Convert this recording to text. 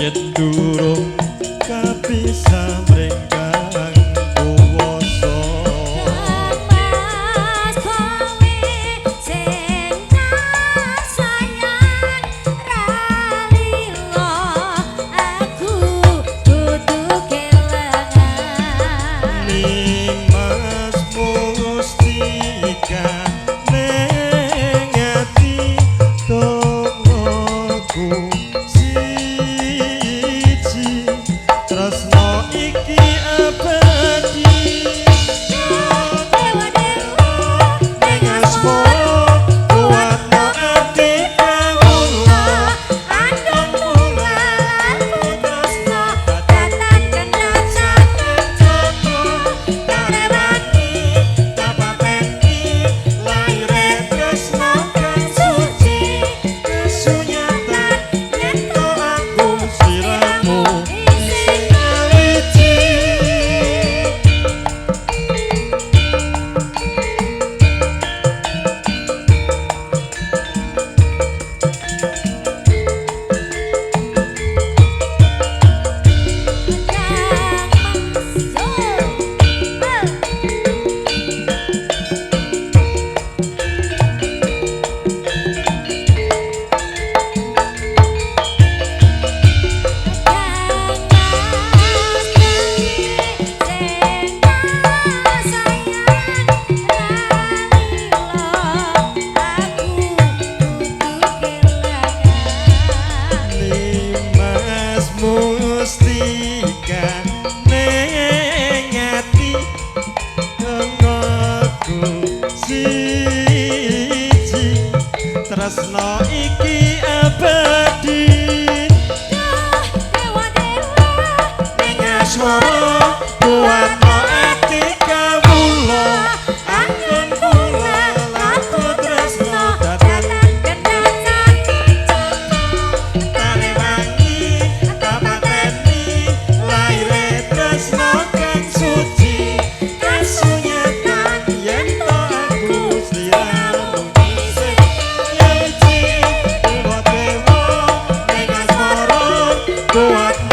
Yen durung kapisah mring kang kuwasa. Mas, kowe sing tak sayang ra lilo, aku kudu kelangan. Nimas mustika ning ati dongaku siji, tresno iki abadi. Dewa dewa ning asmara, kuwatno ati kawula. Andung kula lan tresno datan kendhat saking joko Tarewangi kapateni laire tresno kang suci. Kesunyatan yen to aku sliramu isih nyawiji. Kang Mas yo. Kang Mas, sing tak sayang ra lilo, aku kudu kelangan. Nimas mustika ning ati dongaku siji, tresno iki abadi. Duh dewa dewa ning asmara, kuwatno ati kawula. Anggon kula lan tresno datan datan kendhat saking joko tarewangi kapateni laire tresno kang suci. Kasunyatan yen to aku sliramu isih nyawiji. Dewa dewa ning asmara, kuwatno